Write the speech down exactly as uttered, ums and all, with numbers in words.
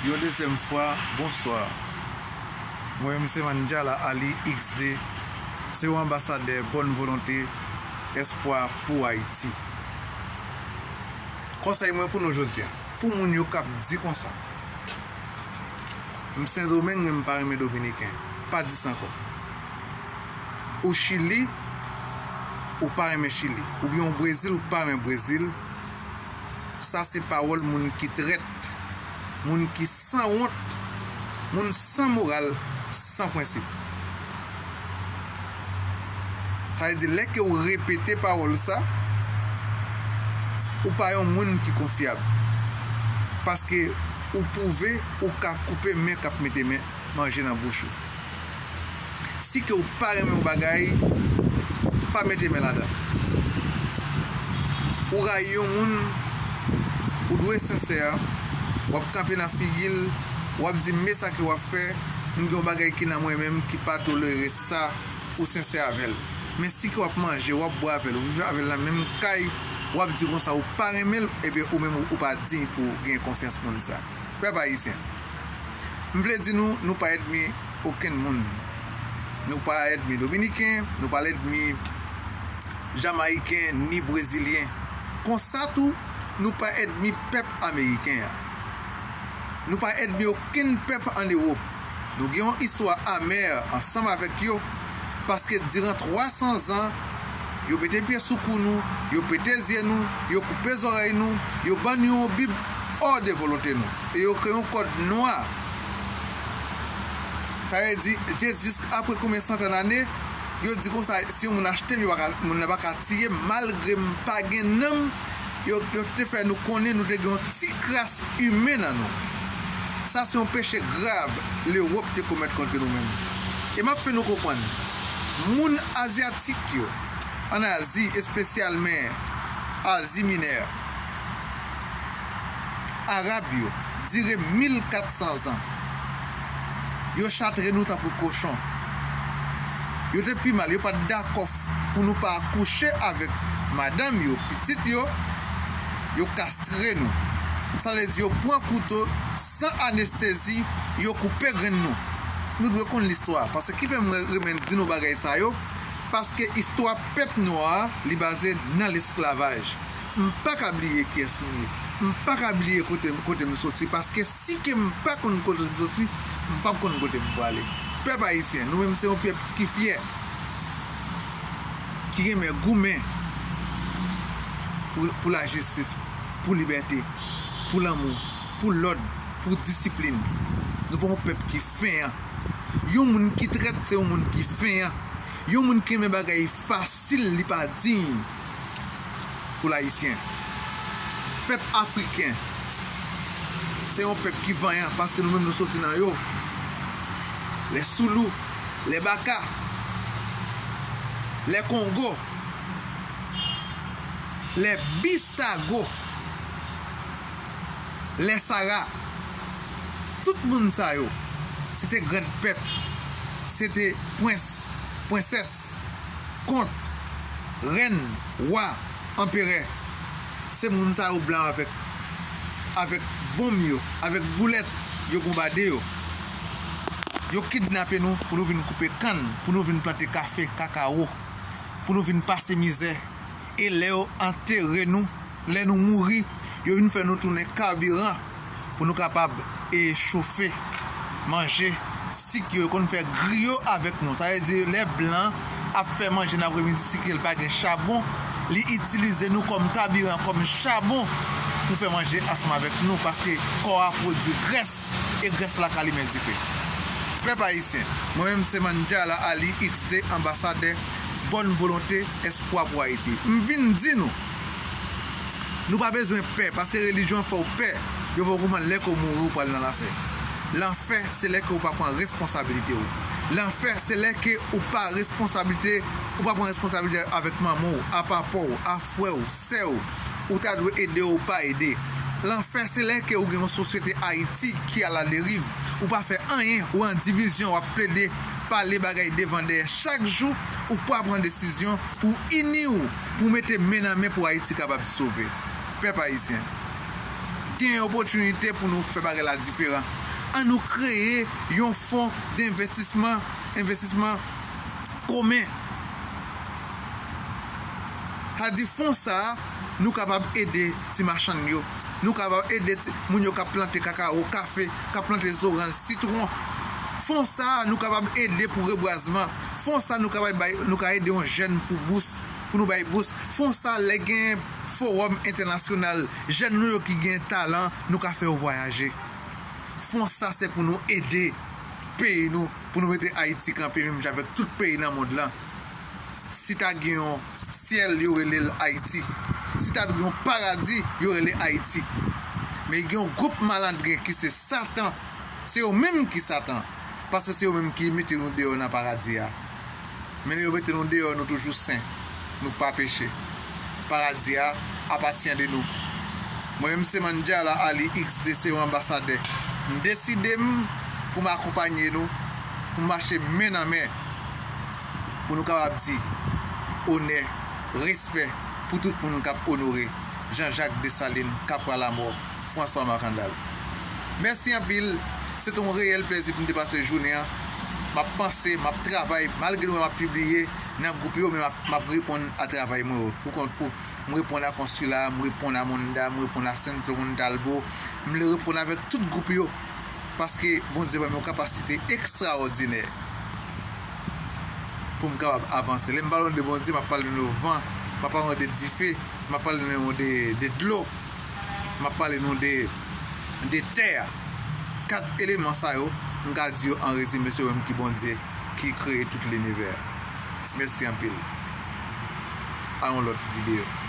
Yon dezyèm fwa, bonswa. Mwen menm se Mandjala Ali X D, se yon anbasadè bòn volonte, espwa pou Ayiti. Konsèy mwen pou nou jodi a, pou moun yo k ap di konsa, "M Sendomeng, men m pa renmen Dominiken." Pa di sa ankò. Ou Chili, ou pa renmen Chili. Oubyen ou Brezil, ou pa renmen Brezil. Sa se pawòl moun ki trèt, moun ki sanwont, moun san moral, san prensip. Sa vle di, lè ke w repete pawòl sa, ou pa yon moun ki konfyab. Paske ou pwouve ou ka koupe men k ap mete men manje nan bouch ou. Si ke w pa renmen yon bagay, pa mete men ladan. Ou rayi yon moun, ou dwe sensè, w ap kanpe nan figi l, w ap di, "Men sa ke w ap fè, m gen yon bagay ki nan mwen menm ki pa tolere sa," ou sensè avè l. Men si ke w ap manje, w ap bwè avè l, ou viv avè l nan menm kay, w ap di konsa ou pa renmen l, ebyen ou menm ou pa diy pou w gen konfyans moun sa. Pèp ayisyen, m vle di nou, nou pa ènmi okenn moun. Nou pa ènmi dominiken, nou pa ènmi jamayiken, ni brezilyen. Konsa tou, nou pa ènmi pèp ameriken an. Nou pa ènmi okenn pèp ann Ewòp. Nou gen yon istwa amè ansanm avèk yo, paske diran twa san zan, yo mete pye sou kou nou, yo pete zye nou, yo koupe zòrèy nou, yo ban nou yon Bib hors de volonté nou, e yo kreye yon kòd nwa. Sa vle di, jis apre konbyen santèn ane, yo di konsa, si yon moun achte m, yo pa ka, moun nan pa ka tiye m, malgre m pa gen nanm, yo, yo te fè nou konnen nou te gen yon ti kras imen nan nou. Sa se yon peche grav Lewòp te komèt kont nou menm. E m ap fè nou konprann, moun azyatik yo, ann Azi, espesyalman Azi Minè, Arab yo, dire mil kat san zan. Yo chatre nou tankou kochon. Yo te pi mal, yo pa t dakò pou nou pa akouche avèk madanm yo, pitit yo, yo kastre nou. Sa vle di yo pran kouto san anestezi, yo koupe grenn nou. Nou dwe konn listwa, paske ki fè m renmen di nou bagay sa yo, paske istwa pèp nwa a, li baze nan lesklavaj. M pa ka bliye kiyès m ye. M pa ka bliye kote, kote m soti, paske si ke m pa konn kote m soti, m p ap konn kote m prale. Pèp ayisyen, nou menm se yon pèp ki fyè, ki renmen goumen pou, pou lajistis, pou libète, pou lanmou, pou lòd, pou disiplin. Nou pa yon pèp ki fenyan. Yon moun ki trèt, se yon moun ki fenyan. Yon moun ki renmen bagay fasil, li pa diy pou l ayisyen. Pèp afriken, se yon pèp ki vanyan, paske nou menm nou soti nan yo. Lè Soulou, lè Baka, lè Kongo, lè Bisago, lè Sara, tout moun sa yo, se te grann pèp, se te prens, prensès, kont, rèn, wa, anperè. Se moun sa yo blan avèk, avèk bonm yo, avèk boulèt, yo bonbade yo. Yo kidnape nou pou nou vin koupe kann, pou nou vin plante kafe, kakawo, pou nou vin pase mizè. E lè yo antere nou, lè nou mouri, yo vin fè nou tounen kabiran pou nou kapab, e, chofe, manje, sik yo, yo konn fè griyo avèk nou. Sa vle di, lè blan ap fè manje nan apremidi, si ke l pa gen chabon, li itilize nou kòm kabiran, kòm chabon pou fè manje ansanm avèk nou, paske kò a pwodui grès, e grès la ka limen dife. Pèp ayisyen, mwen menm se Mandjala Ali X D, anbasadè bòn volonte, espwa pou Ayiti. M vin di nou, nou pa bezwen pè, paske relijyon fè w pè. Yo fè w konprann lè ke w mouri, ou pral nan lanfè. Lanfè, se lè ke w pa pran responsabilite w. Lanfè, se lè ke ou pa responsablite, ou pa pran responsabilite avèk manman w, a papa w, a frè w, sè w. Ou ta dwe ede yo, ou pa ede. Lanfè, se lè ke ou gen yon sosyete Ayiti ki aladeriv. Ou pa fè anyen, ou an divizyon, w ap plede pale bagay devan dèyè. Chak jou, ou pa pran desizyon pou ini w, pou mete men nan men pou Ayiti kapab sove. Pèp ayisyen, Gen opòtinite pou nou fè bagay la diferan. An nou kreye yon fon denvestisman, envestisman komen. Sa di fon sa a, nou kapab ede ti machann yo. Nou kapab ede ti, moun yo k ap plante kakawo, kafe, k ap plante zoranj, sitwon. Fon sa a, nou kapab ede pou rebwazman. Fon sa a, nou kapab bay, nou ka ede yon jèn pou bous, pou nou bay bous. Fon sa a, lè gen fowòm entènasyonal, jèn nou yo ki gen talan, nou ka fè yo vwayaje. Fon sa a, se pou nou ede peyi nou, pou nou mete Ayiti kanpe menm jan avèk tout peyi nan mond lan. Si ta gen yon syèl, yo rele l Ayiti. Si ta gen yon paradi, yo rele Ayiti. Men gen yon gwoup malandren ki se Satan. Se yo menm ki Satan. Paske se yo menm ki mete nou deyò nan paradi a. Men yo mete nou deyò, nou toujou sen. Nou pa peche. Paradi a apatyen de nou. Mwen menm se Mandjala Ali X D, se yon anbasadè. M deside m pou m akonpanye nou, pou m mache men nan men, pou nou kapab di onè, respè pou tout moun k ap onore Jean-Jacques Dessalines, Capra Lamort, François Mackandal. Mèsi anpil. Se te yon reyèl plèzi pou m te pase jounen an. M ap panse, m ap travay, malgre nou wè m ap pibliye nan gwoup yo, men m ap, m ap reponn a travay mwen yo. Pou kont pou m reponn a Consulat, m reponn a Monda, m reponn a Centro Montalvo, m reponn avèk tout gwoup yo. Paske Bondye ban m yon kapasite ekstraòdinè pou m kapab avanse. Lè m pale nou de Bondye, m ap pale nou de van, m ap pale nou de dife, m ap pale nou de, de dlo, m ap pale nou de, de tè a. Kat eleman sa yo, m ka di yo an rezime, se yo menm ki Bondye, ki kreye tout linivè. Mèsi anpil. A yon lòt videyo.